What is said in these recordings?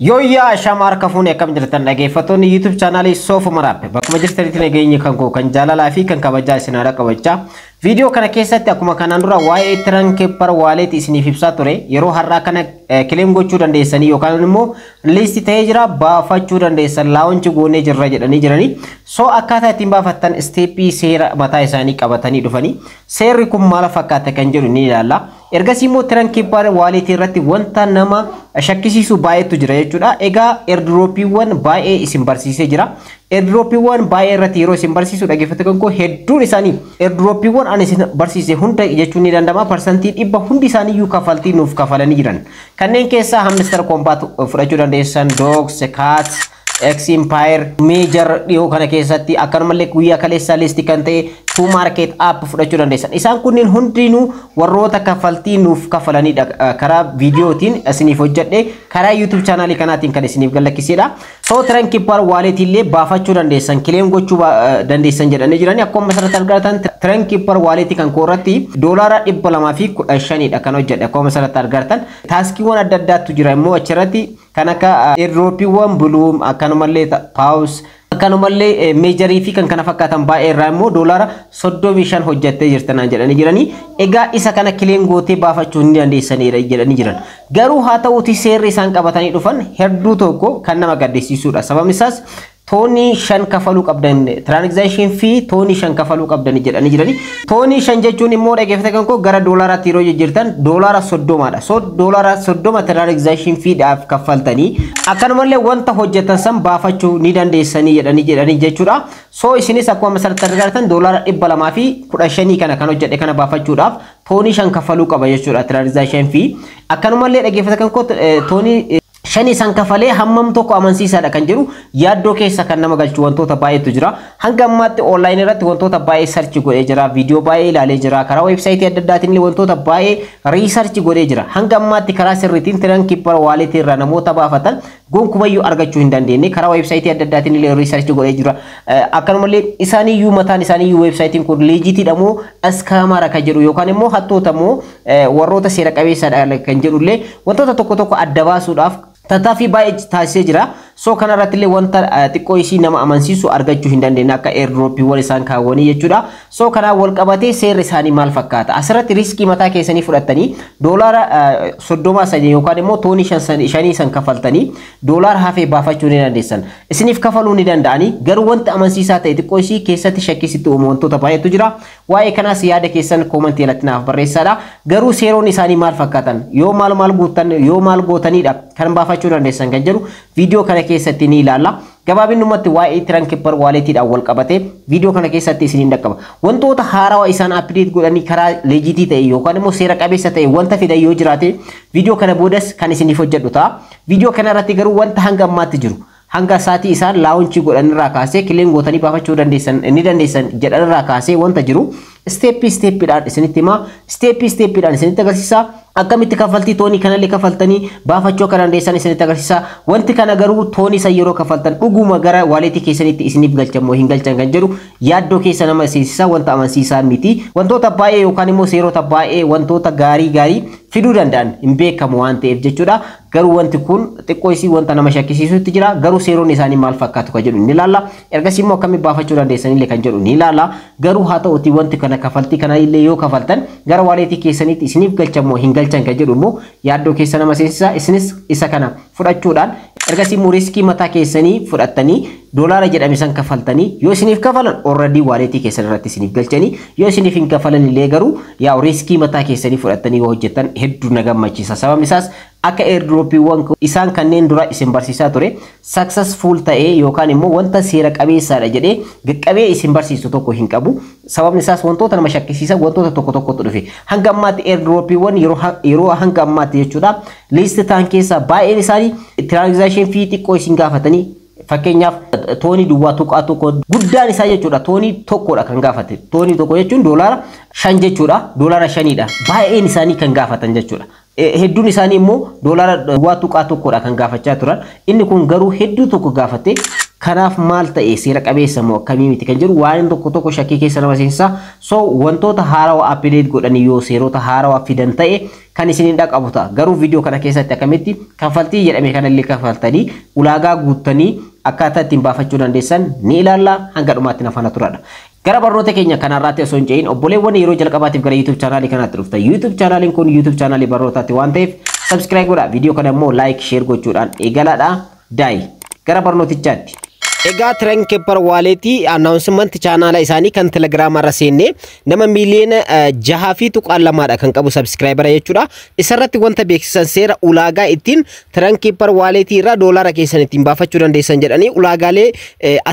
Yooyyaa, ashama harka fuunee, akkam jirtan dhaggeeffattoonni YouTube chaanaalii Soofuma Raappe? Bakkuma jirtanitti nageenyi kan koo kan jaalalaa fi kan kabajaa isin haadha qabachaa, viidiyoo kana keessatti akkuma kanaan dura waa'ee Tronkeeper Wallet isiniif ibsaa ture, yeroo har'aa kana claim gochuu dandeessanii yookaan immoo list ta'ee jira, baafachuu dandeessan, launch goonee jirra jedhanii jiranii. So akkaataa ittiin baafattan step seera mataa isaanii qabatanii dhufanii, seerri kun maal fakkaata kan jedhu ni ilaalla. Ergasii immoo Tronkeeper Wallet irratti wanta nama shakkisiisu baay'eetu jira jechuudha. Egaa airdropiiwwan baay'ee isin barsiisee jira. Airdropiiwwan baay'ee irratti yeroo isin barsiisu, dhaggeeffattoota koo, hedduun isaanii airdropiiwwan ani isin barsiise hunda jechuun ni danda'ama, 100% hundi isaanii iyyuu kaffaltii nuuf kafalanii jiran. Kanneen keessaa Hamster Kombat fudhachuu dandeessan, Dogs, Cats, X Empire, Major dhiyoo kana keessatti, akkanumallee guyyaa kaleessaa list kan ta'e To Market App fudhachuu dandeessan. Isaan kunneen hundinuu warroota kaffaltii nuuf kafalanidha. Karaa viidiyootiin isiniif hojjedhe, karaa YouTube chaanaalii kanaatiin kan isiniif gallakkisedha. So Tronkeeper Wallet illee baafachuu dandeessan, claim gochuu dandeessan jedhanii jirani. Akkuma asirratti argatan, Tronkeeper Wallet kan koorratti $215dha kan hojjedhe. Akkuma asirratti argatan, taskiiwwan adda addaatu jira immoo achirratti, kan akka airdropiiwwan Blum, akkanumallee Paws, akkanumallee Majorii fi kan kana fakkaatan baay'ee irraa immoo $35 hojjettee jirtanaan jedhanii jiranii. Egaa isa kana claim gootee baafachuu ni dandeessanidha jedhanii jiran. Garuu haa ta'uuti, seerri isaan qabatanii dhufan hedduu tokko kan nama gaddisiisudha. Sababni isaas TON 5 kafaluu qabdan, transaction fee TON 5 kafaluu qabdan jedhanii jirani. TON 5 jechuun immoo, dhaggeeffatan koo, gara doolaaraatti yeroo jijjiirtan $30dha. So $30 transaction feedhaaf kaffaltanii akkanumallee wanta hojjetan san baafachuu ni dandeessanii jedhanii jechuudha. So isinis akkuma asirratti argitan, $215 kana kan hojjedhe kana baafachuudhaaf TON 5 kaffaluu qaba jechuudha transaction fee. Akkanumallee, dhaggeeffatan koo, TON 5 san kafalee hammam tokko amansiisaadha kan jedhu yaaddoo keessa kan nama galchu wantoota baay'eetu jira. Hanga ammaatti online irratti wantoota baay'ee search godhee jira. Viidiyoo baay'ee ilaalee jira. Karaa website adda addaatiin illee wantoota baay'ee research godhee jira. Hanga ammaatti karaa sirriitiin Tronkeeper Wallet irraa namoota baafatan gonkumayyuu argachuu hin dandeenye. Karaa website adda addaatiin illee research godhee jira. Akkanumallee isaaniiyyuu mataan isaaniiyyuu websiteiin kun legitiidha moo scamara kan jedhu, yookaan immoo hattoota moo warroota seera qabeessadha kan jedhullee wantoota tokko tokko adda baasuudhaaf tattaaffii baay'ee taasisee jira. So kanarratti illee wanta xiqqoo isii nama amansiisu argachuu hin dandeenye akka airdropiiwwan isaan kaawwanii jechuudha. So kanaan wal qabatee seerri isaanii maal fakkaata? Asirratti risk mataa keessanii fudhattanii $33 yookaan immoo TON 5 san kaffaltanii doolaara hafee baafachuu ni dandeessan. Isiniif kafaluu ni danda'anii, garuu wanta amansiisaa ta'e xiqqoo isii keessatti shakkisitti uumu wantoota baay'eetu jira. Waa'ee kanaas yaada keessan comment jalatti naaf barreessaadha. Garuu seeronni isaanii maal fakkaatan? Yoo maal maal guuttan, yoo maal gootanidha kan baafachuu dandeessan kan jedhu viidiyoo kana keessatti ni ilaalla. Gabaabinumatti waa'ee Tronkeeper Walletiidhaan wal qabatee viidiyoo kana keessatti isiniin dhaqqaba. Wantoota haarawaa isaan update godhanii karaa legit ta'e yookaan immoo seera qabeessa ta'e wanta fidan yoo jiraate, viidiyoo kana boodas kan isiniif hojjedhu ta'a. Viidiyoo kana irratti garuu wanta hanga ammaatti jiru, hanga saatii isaan launch godhan irraa kaasee, claim gootanii baafachuu dandeessan ni dandeessan jedhan irraa kaasee, wanta jiru step stepiidhaan isinitti himaa, step stepiidhaan isinitti agarsiisa. Akkamitti kaffaltii TON kanallee kaffaltanii baafachuu akka dandeessan isinitti agarsiisa. Wanti kana garuu TON san yeroo kaffaltan dhuguma gara wallet keessanitti isiniif galchan moo hin galchan kan jedhu yaaddoo keessa nama seensisa, wanta amansiisaa miti. Wantoota baay'ee yookaan immoo seerota baay'ee wantoota gaarii gaarii fiduu danda'an hin beekamu waan ta'eef jechuudha. Garuu wanti kun xiqqoo isii wanta nama shakkisiisutti jira. Garuu seeronni isaanii maal fakkaatu kan jedhu ni ilaalla. Ergasii immoo akkamitti baafachuu dandeessanillee kan jedhu ni ilaalla. Garuu haa ta'uti, wanti kana kaffaltii kana illee yoo kafaltan gara wallet keessanitti isiniif galchan moo hin galchan kan jedhu immoo yaaddoo keessa nama seensisa. Isinis isa kana fudhachuudhaan ergasii immoo risk mataa keessanii fudhattanii doolaara jedhame san kafaltanii, yoo isiniif kafalan already wallet keessan irratti isiniif galchanii, yoo isiniif hin kafalan illee garuu yaa risk mataa keessanii fudhattanii yoo hojjettan hedduu na gammachiisa. Sababni isaas akka airdropiiwwan isaan kanneen dura isin barsiisaa ture successful ta'ee yookaan immoo wanta seera qabeessaadha jedhee qaqqabee isin barsiisu tokko hin qabu. Sababni isaas wantoota nama shakkisiisan wantoota tokko tokkotu dhufe. Hanga ammaatti airdropiiwwan yeroo hanga ammaatti jechuudha list ta'an keessaa baay'een isaanii transaction fee xiqqoo isin gaafatanii, fakkeenyaaf TON 0.1, guddaan isaa jechuudha TON 1dha kan gaafate. TON 1 jechuun $5 jechuudha, $5dha baay'een isaanii kan gaafatan jechuudha. Hedduun isaanii immoo $0.1dha kan gaafachaa turan. Inni kun garuu hedduu tokko gaafate. Kanaaf maal ta'e, seera qabeessa moo akkamii miti kan jedhu waan tokko tokko shakkii keessa nama seensa. So wantoota haarawaa update godhanii yoo seerota haarawaa fidan ta'e kan isiniin dhaqqabu ta'a. Garuu viidiyoo kana keessatti akkamitti kaffaltii jedhame kanallee kaffaltanii ulaagaa guuttanii akkaataa ittiin baafachuu dandeessan ni ilaalla. Hanga dhumaatti na faana turadha. Gara barnoota keenya kanarraatti osoo hin ce'in, obboleewwan yeroo jalqabaatiif gara YouTube chaanaalii kanaatti dhuftan, YouTube chaanaaliin kun YouTube chaanaalii barnootaatti waan ta'eef subscribe godhaa. Viidiyoo kana immoo like, share gochuudhaan eegalaadha. Daayi gara barnootichaatti. Egaa Tronkeeper Wallet announcement chaanaala isaanii kan Telegiraama irra seennee nama miiliyoona 6.2dha kan qabu subscriber jechuudha. Isarratti wanta beeksisan seera ulaagaa ittiin Tronkeeper Wallet irraa doolaara keessan ittiin baafachuu dandeessan jedhanii ulaagaalee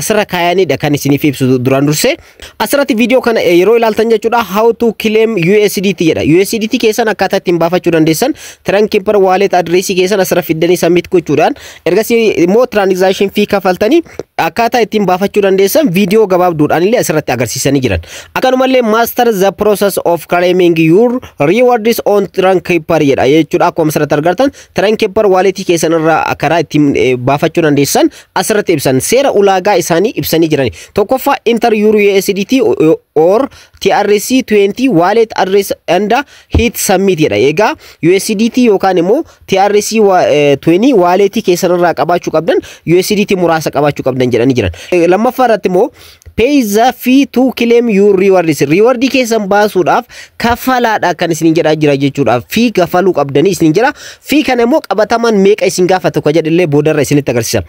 asirra kaayanidha kan isiniif ibsu duraan dursee. Asirratti viidiyoo kana yeroo ilaaltan jechuudha, how to claim USDT jedha. USDT keessan akkaataa ittiin baafachuu dandeessan Tronkeeper Wallet adreesii keessan asirra fiddanii submit gochuudhaan, ergasii immoo transaction fee kafaltanii akkaataa ittiin baafachuu dandeessan viidiyoo gabaabduudhaan illee asirratti agarsiisanii jiran. Akkanumallee "Master the process of claiming your rewards on Tronkeeper" jedha jechuudha. Akkuma asirratti argartan Tronkeeper Wallet keessan irraa karaa ittiin baafachuu dandeessan asirratti ibsan, seera ulaagaa isaanii ibsanii jiran. Tokkoffaa, enter your USDT or TRC20 wallet address and hit submit jedha. Egaa USDT yookaan immoo TRC20 wallet keessan irraa qabaachuu qabdan, USDT muraasa qabaachuu qabdan jedhanii jiran. Lammaffaa irratti immoo pay the fee to claim your rewards. Rewardii keessan baasuudhaaf kafalaadha kan isin jedhaa jira jechuudha. Fee kafaluu qabdanii isin jira. Fee kana immoo qabataman meeqa isin gaafatu ka jedhillee boodarra isinitti agarsiisa.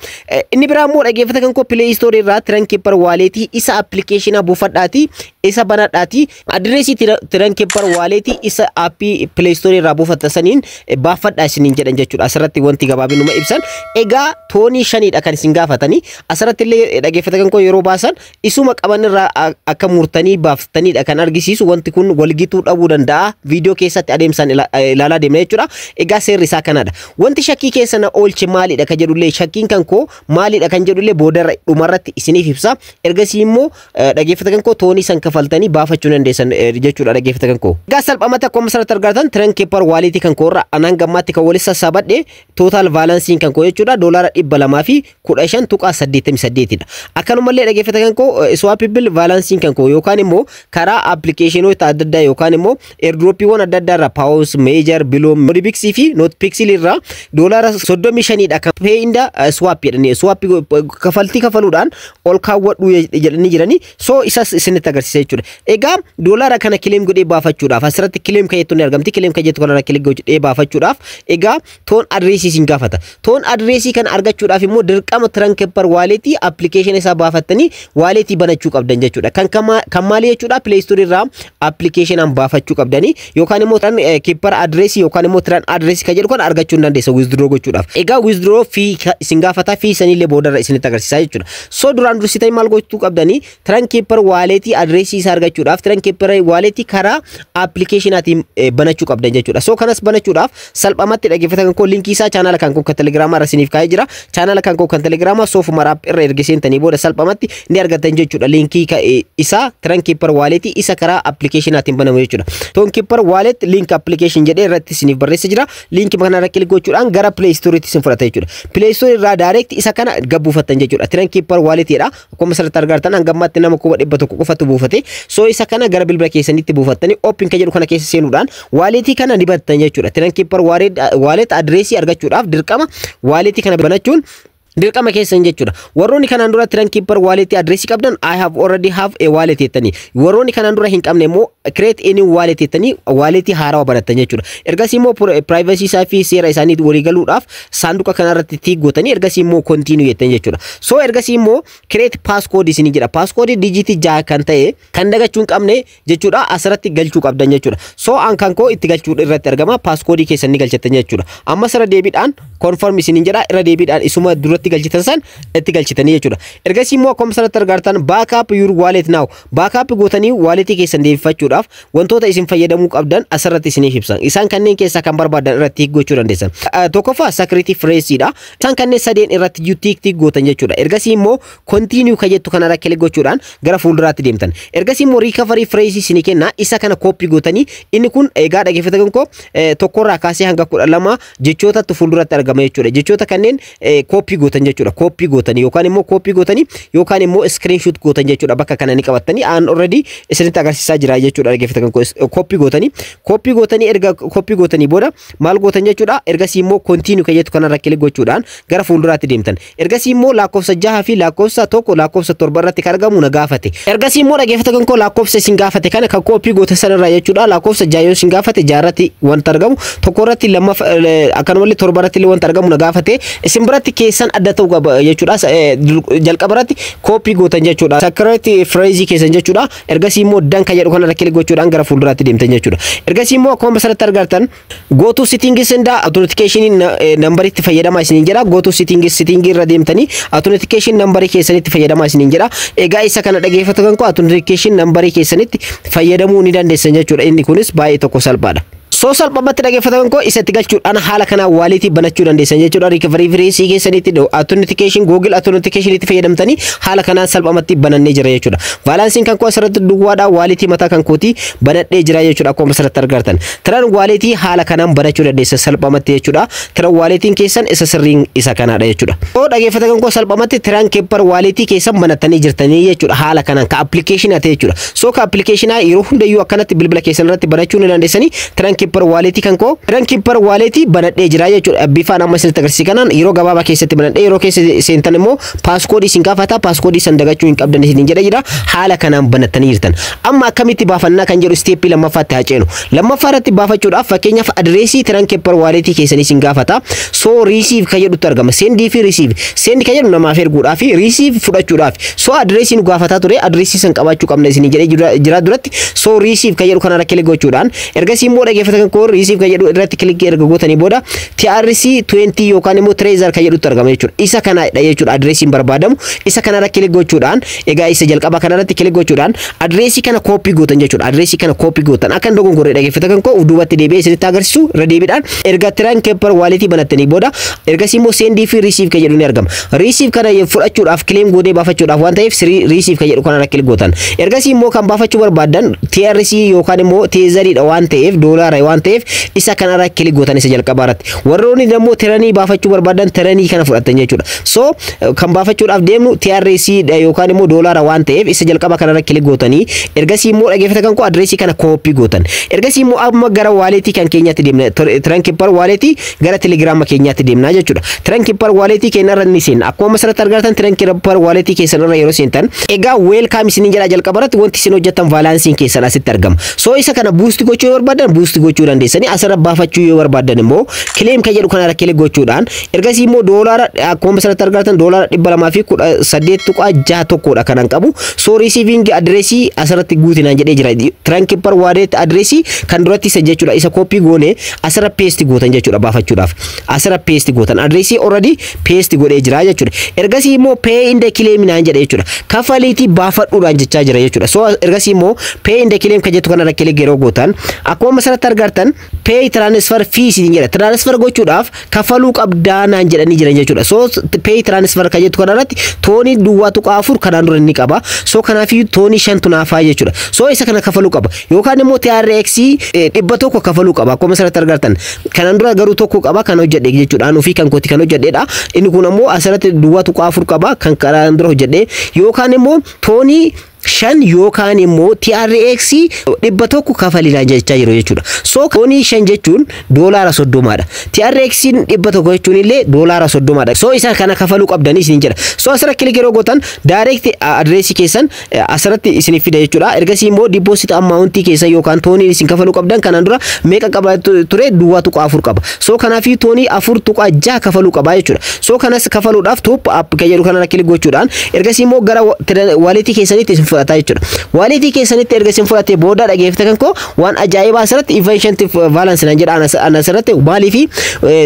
Inni biraa immoo, dhaggeeffata kan koo, Play Store irraa Tronkeeper Wallet isa appilikeeshinaa buufadhaati, isa banadhaati, adireesii Tronkeeper Wallet isa aappii Play Store irraa buufatta saniin baafadhaa isiniin jedhan jechuudha. Asirratti wanti gabaabinuma ibsan egaa toonii shanidha kan isin gaafatanii. Asirratti illee, dhaggeeffata kan koo, yeroo baasan isuma qaban irraa akka murtanii baaftanidha kan argisiisu. Wanti kun walgituu dhabuu danda'a, viidiyoo keessatti adeemsaan ilaalaa deemna jechuudha. Egaa seerri isaa kanadha. Wanti shakkii keessa na oolche maalidha kan jedhullee, shakkiin kan koo maalidha kan jedhullee boodarra dhumarratti isiniif ibsa. Ergasii immoo, dhaggeeffata kan koo, toonii san kafaltanii baafachuu dandeessan jechuudha, dhaggeeffata kan koo. Egaa salphamatti akkuma asirratti argatan Tronkeeper Wallet kan koo irra anaan gammaatti kan walitti sassaabadhe total balanceiin kan koo jechuudha $215.88dha. Akkanumallee, dhaggeeffata kan koo, swappable balanceiin kan koo yookaan immoo karaa appilikeeshinoota adda addaa yookaan immoo airdroppiiwwan adda addaa irraa Paws, Major, Blum, Nodpixel fi Notpixel irraa $35dha kan pay and swap jedhanii swap kafaltii kafaluudhaan ol kaawwadhu jedhanii jiranii. So isas isinitti agarsiisa jechuudha. Egaa doolaara kana claim godhee baafachuudhaaf asirratti claim kan jettu ni argamti. Claim kan jettu kanarra click godhee baafachuudhaaf egaa TON adreesii isin gaafata. TON adreesii kana argachuudhaaf immoo dirqama Tronkeeper Wallet appilikeeshina isaa baafattanii wallet banachuu qabdan jechuudha. Kan maali jechuudha? Play Store irraa appilikeeshinaan baafachuu qabdanii yookaan immoo Tronkeeper adreesii yookaan immoo TON adreesii kan jedhu kan argachuu hin dandeessa withdraw gochuudhaaf. Egaa withdraw fee isin gaafata, fee sanillee boodarra isinitti agarsiisa jechuudha. So duraan dursitanii maal gochuu qabdanii? Tronkeeper Wallet adreesii isaa argachuudhaaf Tronkeeper Wallet karaa appilikeeshinaatiin banachuu qabdan jechuudha. So kanas banachuudhaaf salphumatti, dhaggeeffatan koo, linkii isaa chaanaala kan koo kan Telegiraamaa irra isiniif kaa'ee jira. Chaanaala kan koo kan Telegiraamaa Soofumar App irra erga seentanii booda salphumatti ni argattan jechuudha. Linkii isaa Tronkeeper Wallet isa karaa appilikeeshinaatiin banamu jechuudha. Tronkeeper Wallet link application jedhee irratti isiniif barreessa jira. Linkii kana irra click gochuudhaan gara Play Storeetti isin fudhata jechuudha. Play Store irraa direct isa kana gabbuufattan jechuudha. Tronkeeper Wallet jedha. Akkuma asirratti argartan hanga ammaatti nama 100,000 qofatu buufate. So isa kana gara bilbila keessanitti buufattanii open kan jedhu kana keessa seenuudhaan wallet kana ni banattan jechuudha. Tronkeeper Wallet adreesii argachuudhaaf dirqama wallet kana banachuun dirqama keessan jechuudha. Warroonni kanaan dura Tronkeeper Wallet adreesii qabdan "I have already have a wallet" jettanii. Warroonni kanaan dura hin qabne immoo "Create a new wallet" jettanii wallet haarawaa banattan jechuudha. Ergasii immoo privacy isaa fi seera isaanii walii galuudhaaf saanduqa kanarratti tick gootanii ergasii immoo continue jettan jechuudha. So ergasii immoo create passcode isinii jedha. Passcode dijiitii 6 kan ta'e kan dagachuu hin qabne jechuudha, asirratti galchuu qabdan jechuudha. So an kan koo itti galchuu irratti argama, passcode keessan ni galchattan jechuudha. Ammas irra deebiidhaan confirm isiniin jedha, irra deebiidhaan isuma duratti galchitan san itti galchitanii jechuudha. Ergasii immoo akkuma asirratti argartan backup your wallet now, backup gootanii wallet keessan deebifachuudhaaf wantoota isin fayyadamuu qabdan asirratti isiniif ibsan. Isaan kanneen keessaa kan barbaadan irratti gochuu dandeessan. Tokkoffaa security phrase dha. Isaan kanneen sadeen irratti tick tick gootan jechuudha. Ergasii immoo continue ka jettu kanarra click gochuudhaan gara fuulduraatti deemtan. Ergasii immoo recovery phrase isinii kenna, isa kana copy gootanii. Inni kun egaa, dhaggeeffatan koo, tokkorraa kaasee hanga 12 jechootatti fuulduratti argama jechuudha. Jechoota kanneen copy gootanii Gootan jechuudha. Copy gootanii yookaan immoo copy gootanii yookaan immoo screenshot gootan jechuudha. Bakka kana ni qabattanii aan already isinitti agarsiisaa jira jechuudha. Dhaggeeffatan, copy gootanii, copy gootanii, erga copy gootanii booda maal gootan jechuudha? Ergasii immoo continue kan jettu kanarra click gochuudhaan gara fuulduraatti deemtan. Ergasii immoo lakkoofsa 6 fi lakkoofsa 1, lakkoofsa 7 irratti kan argamu na gaafate. Ergasii immoo, dhaggeeffatan koo, lakkoofsa isin gaafate kana kan copy gootan sanarraa jechuudha. Lakkoofsa 6 yoo isin gaafate, 6 irratti wanta argamu, 1 irratti, 2 akkanumallee 7 irratti illee wanta argamu na gaafate. Isin biratti keessan adda ta'uu qaba jechuudha. Jalqaba irratti copy gootan jechuudha. Security phrase keessan jechuudha. Ergasii immoo done kan jedhu kanarra click gochuudhaan gara fuulduraatti deemtan jechuudha. Ergasii immoo akkuma asirratti argartan go to settings and authentication number itti fayyadamaa isiniin jedha. Go to settings, setting irra deemtanii authentication number keessanitti fayyadamaa isiniin jedha. Egaa isa kana dhaggeeffatan koo, authentication number keessanitti fayyadamuu ni dandeessan jechuudha. Inni kunis baay'ee tokko salphaadha. So salphumatti, dhaggeeffatan koo, isatti galchuudhaan haala kanaan walletii banachuu dandeessan jechuudha. Recovery phrase keessanitti authentication, Google authentication itti fayyadamtanii haala kanaan salphumatti banannee jira jechuudha. Balanceiin kan koo asirratti duwwaadha. Walletii mataa kan kootii banadhee jira jechuudha, akkuma asirratti argartan. Tron walletii haala kanaan banachuu dandeessan salphumatti jechuudha. Tron walletiin keessan isa sirriin isa kanaadha jechuudha. So dhaggeeffatan koo, salphumatti Tronkeeper walletii keessan banattanii jirtanii jechuudha, haala kanaan ka applicationaa ta'e jechuudha. So ka applicationaa yeroo hundayyuu akkanatti bilbila keessan irratti banachuu ni dandeessanii. Tronkeeper walletii kan koo, Tronkeeper walletii banadhee jira jechuudha. Bifaan amma isinitti agarsiise kanaan yeroo gabaabaa keessatti banadhee, yeroo keessa seentan immoo passcodeii isin gaafata. Passcodeii san dagachuu hin qabdan isiniin jedha jira. Haala kanaan banattanii jirtan. Amma akkamitti baafannaa kan jedhu stepii lammaffaatti haa ceenu. Lammaffaa irratti baafachuudhaaf, fakkeenyaaf, addressii Tronkeeper walletii keessanii isin gaafata. So receive kan jedhutti argama. Sendii fi receive. Send kan jedhu namaaf erguudhaaf, receive fudhachuudhaaf. So addressii nu gaafataa ture, addressii san qabaachuu qabna isinii jedhee jira duratti. So receive kan jedhu kanarra click gochuudhaan, ergasii immoo, dhaggeeffatan koo, receive kan jedhu irratti click erga gootanii booda TRC 20 yookaan immoo Trezor kan jedhutti argama jechuudha. Isa kanadha jechuudha addressiin barbaadamu. Isa kanarra click gochuudhaan, egaa isa jalqaba kanarratti click gochuudhaan addressii kana copy gootan jechuudha. Addressii kana copy gootan. Akka hin dogongorre, dhaggeeffatan koo, duubatti deebi'ee isinitti agarsiisu irra deebiidhaan. Erga Tronkeeper walletii banattanii booda, ergasii immoo sendii fi receive kan jedhu ni argama. Receive kana fudhachuudhaaf, claim godhee baafachuudhaaf waan ta'eef, receive kan jedhu kanarra click gootan. Ergasii immoo kan baafachuu barbaadan TRC yookaan immoo Tetheriidha waan ta'eef, doolaara waan ta'eef, isa kanarra click gootan isa jalqabaa irratti. Warroonni immoo Tronii baafachuu barbaadan Tronii kana fudhatan jechuudha. So kan baafachuudhaaf deemnu TRC yookaan immoo doolaara waan ta'eef, isa jalqaba kanarra click gootanii, ergasii immoo, dhaggeeffata kan koo, addressii kana copy gootan. Ergasii immoo amma gara walletii kan keenyaatti deemna. Tronkeeper walletii gara Telegrama keenyaatti deemna jechuudha. Tronkeeper walletii keenyarra ni seenna. Akkuma asirratti argartan, Tronkeeper walletii keessan irra yeroo seentan, egaa welcome isiniin jedha. Jalqaba irratti wanti isin hojjettan balanceiin keessan asitti argama. So isa kana boost gochuu yoo barbaadan boost gochuu dandeessanii, asirra baafachuu yoo barbaadan immoo claim kan jedhu kanarra click gochuudhaan, ergasii immoo doolaara akkuma asirratti argartan doolaara 218.61dha kanan qabu. So receiving addressii asirratti guutinaan jedhee jira. Tronkeeper wallet addressii kan duratti isa jechuudha. Isa copy goone asirra paste gootan jechuudha baafachuudhaaf. Asirra paste gootan, addressii already paste godhee jira jechuudha. Ergasii immoo pay and claim naan jedha jechuudha. Kafaliitii baafadhuudhaan jechaa jira jechuudha. So ergasii immoo pay and claim kan jettu kanarra click yeroo gootan, akkuma asirratti argartan pay transfer fees jedha. Transfer gochuudhaaf kafaluu qabdaa naan jedhanii jiran jechuudha. So pay transfer kan jettu kanarratti TONii 0.4 kanaan dura inni qaba. So kanaafiyyuu TONii 5tu naafaa jechuudha. So isa kana kafaluu qaba. Yookaan immoo TRX 100 kafaluu qaba. Akkuma asirratti argartan kanaan dura garuu 1 qaba kan hojjedhe jechuudha. An ofii kan kooti kan hojjedhedha. Inni kun ammoo asirratti 0.4 qaba kan kanaan dura hojjedhe. Yookaan immoo TONii 5 yookaan immoo TRX 100 kafaliidhaan jechaa jiru jechuudha. So TONii 5 jechuun doolaara 30dha. TRX 100 jechuun illee doolaara 30dha. So isa kana kafaluu qabdanii isin jedha. So asirra click yeroo gootan direct addressii keessan asirratti isiniif fida jechuudha. Ergasii immoo deposit amountii keessan yookaan TONii isin kafaluu qabdan kanaan dura meeqa qaba ture? 0.4 qaba. So kanaafii TONii 4.6 kafaluu qaba jechuudha. So kanas kafaluudhaaf top up kan jedhu kanarra click gochuudhaan, ergasii immoo gara walletii keessanitti isin fudhata jechuudha. Walletii keessanitti erga isin fudhatee booda, dhageeffata kan koo, waan ajaa'ibaa asirratti insufficient balance naan jedha. Ana asirratti maaliifi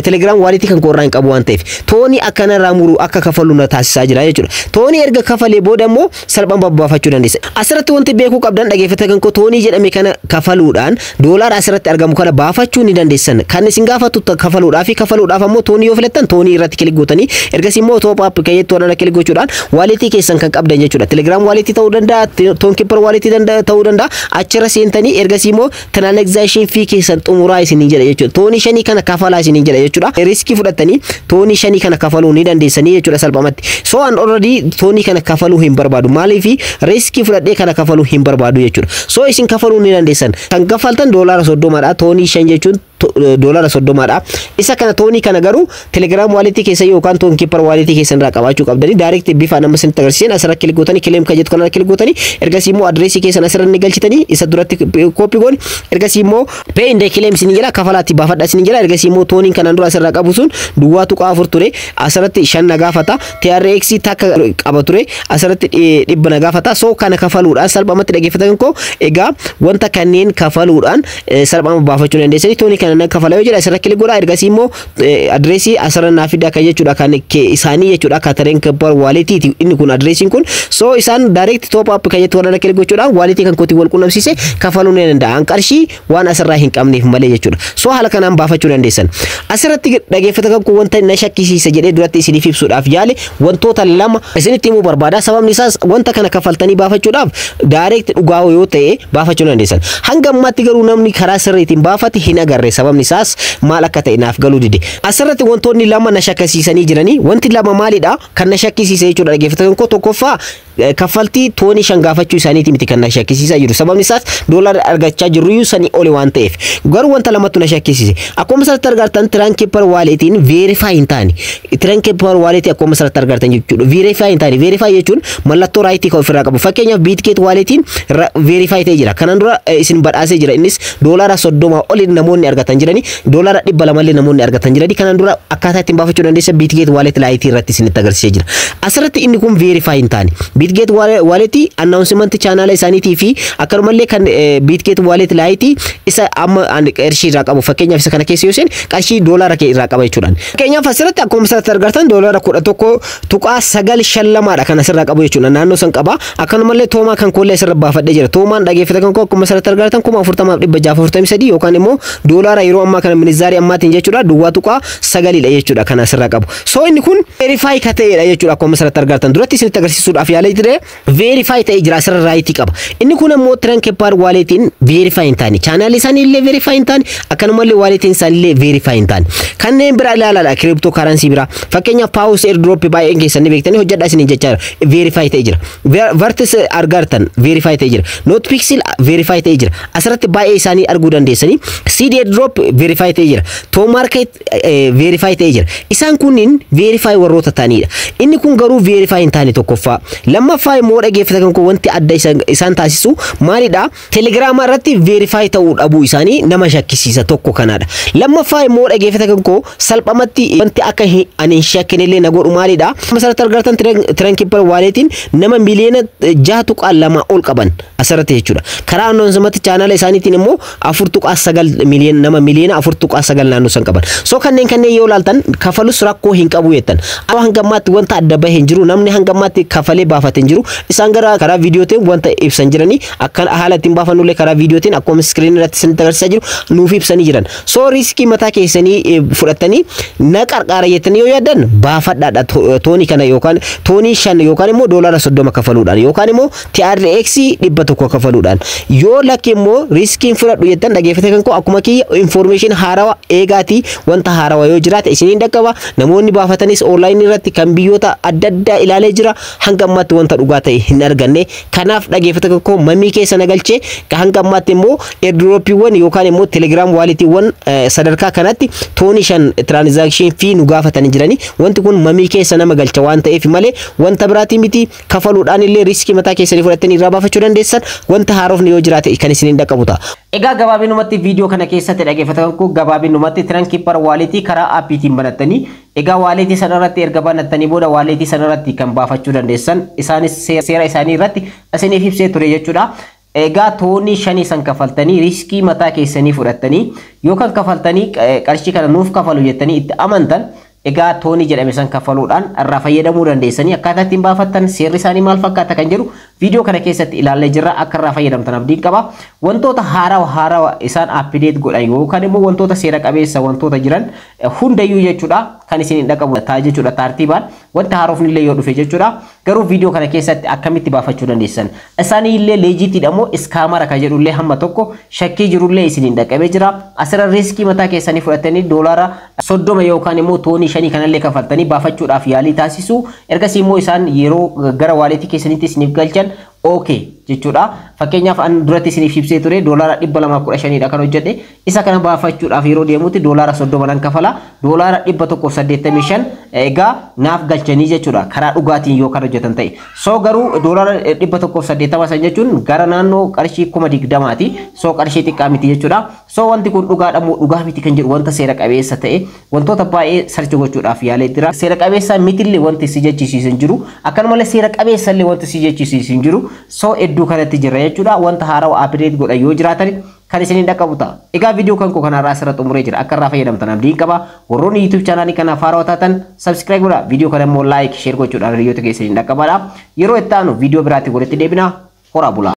Telegram walletii kan koo irraa hin qabu waan ta'eef, TONii akkanarraa muru akka kafalu na taasisaa jira jechuudha. TONii erga kafalee booda immoo salphaan babbaafachuu dandeessa. Asirratti wanti beekuu qabdan, dhageeffata kan koo, TONii jedhame kana kafaluudhaan doolaara asirratti argamu kana baafachuu ni dandeessan. Kan isin gaafatu kafaluudhaaf fi kafaluudhaaf ammoo TONii yoo filattan TONii irratti click gootanii, ergasii immoo top up kan jettu kana click gochuudhaan walletii keessan kan qabdan jechuudha. Telegram walletii ta'uu danda'a. danda'a, Tonkeeper walletii danda'a ta'uu danda'a. Achirra seentanii ergasii immoo transaction fee keessan xumuraa isiniin jedha jechuudha. Toonii shanii kana kafalaa isiniin jedha jechuudha. Riskii fudhattanii toonii shanii kana kafaluu ni dandeessanii jechuudha salphumatti. So an already toonii kana kafaluu hin barbaadu. Maaliif? Riskii fudhadhee kana kafaluu hin barbaadu jechuudha. So isin kafaluu ni dandeessan. Kan kafaltan $30dha. Toonii 5 jechuun $30dha. Isa kana, toonii kana garuu Telegram walletii keessa yookaan Tonkeeper walletii keessan irraa qabaachuu qabdanii, direct bifa nama isinitti agarsiisan asirra click gootanii, claim kan jettu kanarra click gootanii, ergasii immoo adreesii keessan asirra ni galchitanii, isa duratti copy gooni, ergasii immoo pay and claim isin jedha, kafalaatti baafadha isin jedha. Ergasii immoo tooniin kanaan dura asirraa qabu sun 0.4 ture, asirratti 5 na gaafata. TRX takka qaba ture, asirratti 100 na gaafata. So kana kafaluudhaan salphumatti, dhaggeeffatan koo, egaa wanta kanneen kafaluudhaan salphama baafachuu dandeessanii. Toonii kana nan kafala yoo jedha, asirra click godha. Ergasii immoo adreesii asirra naa fida akka jechuudha, kan isaanii jechuudha, akka Tonkeeper walletiiti inni kun, adreesiin kun. So isaan direct top up kan jettu warra click gochuudhaan walletii kan kootii wal qunnamsiise kafaluu ni danda'a, qarshii waan asirraa hin qabneef malee jechuudha. So haala kanaan baafachuu dandeessan. Asirratti, dhaggeeffata kan koo, wanta na shakkisiisa jedhee duratti isiniif ibsuudhaaf yaale wantoota lama isinitti himuu barbaada. Sababni isaas wanta kana kafaltanii baafachuudhaaf direct dhugaa yoo ta'e baafachuu dandeessan. Hanga ammaatti garuu namni karaa sirriitiin baafate hin agarre. Sababni isaas maal akka ta'e naaf galuu dide. Asirratti wantoonni lama na shakkisiisanii jiranii. Wanti lama maalidha kan na shakkisiise jechuudha, dhaggeeffata koo? Tokkoffaa, kaffaltii toonii 5 gaafachuu isaaniiti miti kan na shakkisiisaa jiru. Sababni isaas doolaara argachaa jirruyyuu sanii oli waan ta'eef. Garuu wanta lamatu na shakkisiise. Akkuma asirratti argartan, Tonkeeper walletiin verify hin taane. Tonkeeper walletii akkuma asirratti argartan jechuudha. Verify hin taane. Verify jechuun mallattoo rightii kan ofirraa qabu. Fakkeenyaaf, Bitget walletiin verify ta'ee jira. Kanaan dura isin badhaasee jira. Innis $30 oli namoonni argatan jirani. $200llee namoonni argatan jirani. Kanaan dura akkaataa ittiin baafachuu dandeessan Bitget Wallet Liteii irratti isinitti agarsiisee jira. Asirratti inni kun verify hin taane. Bitget walletii announcement channela isaaniitii fi akkanumallee kan Bitget Wallet Liteii isa amma qarshii irraa qabu, fakkeenyaaf isa kana keessa yoo seen, qarshii doolaara kee irraa qaba jechuudhaan. Fakkeenyaaf, asirratti akkuma asirratti argartan $11.952dha kan asirraa qabu jechuudha, naannoo san qaba. Akkanumallee toomaa kan koollee asirra baafadhee jira. Toomaan, dhageeffata kan koo, akkuma asirratti argartan 40,643 yookaan immoo doolaara yeroo ammaa kana minizaarii ammaatiin jechuudha 0.9dha jechuudha kan asirraa qabu. So inni kun verify ka ta'edha jechuudha. Akkuma asirratti argartan, duratti isinitti agarsiisuudhaaf yaalee ture, verify ta'ee jira, asirra rightii qaba. Inni kun immoo Tonkeeper walletiin verify hin taane. Channelli isaanii illee verify hin taane, akkanumallee walletiin isaanii illee verify hin taane. Kanneen biraa ilaalaadha, crypto currency biraa. Fakkeenyaaf, Paws airdrop baay'een keessan ni beektanii, hojjedhaa isiniin jechaa jira. Verify ta'ee jira. Vertis argartan verify ta'ee jira. Notpixel verify ta'ee jira. Asirratti baay'ee isaanii arguu dandeessanii. CD airdrop verify ta'ee jira. Tomarket verify ta'ee jira. Isaan kunniin verify warroota ta'anidha. Inni kun garuu verify hin taane tokkoffaa. Lammaffaa immoo, dhaggeeffatan kun, wanti adda isaan taasisu maalidha? Telegiraama irratti verify ta'uu dhabuu isaanii nama shakkisiisa, tokko kanaadha. Lammaffaa immoo, dhaggeeffatan koo, salphamatti wanti akka ani hin shakkinillee na godhu maalidha? Asirratti argartan, Tonkeeper walletiin nama miliyoona 6.2 ol qaban asirratti jechuudha. Karaa announcement channela isaaniitiin immoo 4.9 miliyoona, nama miliyoona 4.9 naannoo san qaban. So kanneen yoo ilaaltan, kafalus rakkoo hin qabu jettan. Amma hanga ammaatti wanta adda bahee hin jiru, namni hanga ammaatti kafalee baafate hin jiru. Isaan gara karaa viidiyootiin wanta ibsan jiranii, akka haala ittiin baafannullee karaa viidiyootiin akkuma screen irratti isinitti agarsiisaa jiru nuuf ibsanii jiran. So riskii mataa keessanii fudhattanii na qarqaara jettanii yoo yaaddan, baafadhaadha toonii kana, yookaan toonii 5 yookaan immoo $30 kafaluudhaan yookaan immoo TRX 100 kafaluudhaan. Yoo lakki immoo riskiin fudhadhu jettan, dhageeffate kan koo, akkuma kiyya information haarawaa eegaatii, wanta haarawaa yoo jiraate isiniin dhaqqaba. Namoonni baafatanis online irratti kan biyyoota adda addaa ilaalee jira, hanga ammaatti wanta dhugaa ta'e hin arganne. Kanaaf, dhageeffate kan koo, mamii keessa na galchee, hanga ammaatti immoo airdropiiwwan yookaan immoo Telegram walletiiwwan sadarkaa kanatti toonii 5 transaction fee nu gaafatanii jiranii, wanti kun mamii keessa nama galcha waan ta'eef malee wanta biraatii miti. Kafaluudhaan illee riskii mataa keessanii fudhattanii irraa baafachuu dandeessan. Wanta haarofni yoo jiraate kan isiniin dhaqqabu ta'a. Egaa gabaabinumatti viidiyoo kana keessatti, dhaggeeffatan kun, gabaabinumatti Tonkeeper walletii karaa appiitiin banattanii, egaa walletii sana irratti erga banattanii booda walletii sana irratti kan baafachuu dandeessan, isaanis seera isaanii irratti isiniif ibsee ture jechuudha. Egaa toonii shanii san kafaltanii, riskii mataa keessanii fudhattanii yookaan kafaltanii, qarshii kana nuuf kafalu jettanii itti amantan, egaa toonii jedhame san kafaluudhaan irraa fayyadamuu dandeessanii. Akkaataa ittiin baafattan, seerri isaanii maal fakkaata kan jedhu Viidiyoo kana keessatti ilaallee jirra, akka irraa fayyadamtan abdiin qaba. Wantoota haarawaa haarawaa isaan update godhan yookaan immoo wantoota seera qabeessa wantoota jiran hundayyuu jechuudha kan isin hin dhaqabu ta'a jechuudha, tartiibaan wanta haarofni illee yoo dhufe jechuudha. Garuu viidiyoo kana keessatti akkamitti baafachuu dandeessan, isaanii illee legitiidha moo scamara kan jedhullee hamma tokko shakkii jirullee isin hin dhaqabee jira. Asirra risk mataa keessanii fudhatanii $30 yookaan immoo TON 5 kanallee kafaltanii baafachuudhaaf yaalii taasisu. Ergasii immoo isaan yeroo gara wallet keessanitti isiniif galchan okay jechuudha. Fakkeenyaaf, an duratti isiniif ibsee ture, $215dha kan hojjedhe. Isa kana baafachuudhaaf yeroo deemutti $30 nan kafala. $185 egaa naaf galchanii jechuudha, karaa dhugaatiin yoo kan hojjetan ta'e. So garuu $180 san jechuun gara naannoo qarshii 20,000ti. So qarshii xiqqaa miti jechuudha. So wanti kun dhugaadha moo dhugaa miti kan jedhu, wanta seera qabeessa ta'e wantoota baay'ee search gochuudhaaf yaalee jira. Seera qabeessa mitillee wanti si jechisiisu hin jiru. Akkanumallee seera qabeessa illee wanti si jechisiisu hin jiru. So hedduu kanatti jira jechuudha. Wanta haarawaa update godhan yoo jiraatan kan isiniin dhaqqabu ta'a. Egaa viidiyoo kan koo kanarraa asirra xumuree jira. Akka irraa fayyadamtan abdiin qaba. Warroonni YouTube channelii kanaaf haarawaa taatan subscribe godhaa. Viidiyoo kana immoo like, share gochuudhaan hiriyoota keessaniin dhaqqabadha. Yeroo itti aanu viidiyoo biraatti walitti deebina. Horaa bulaa.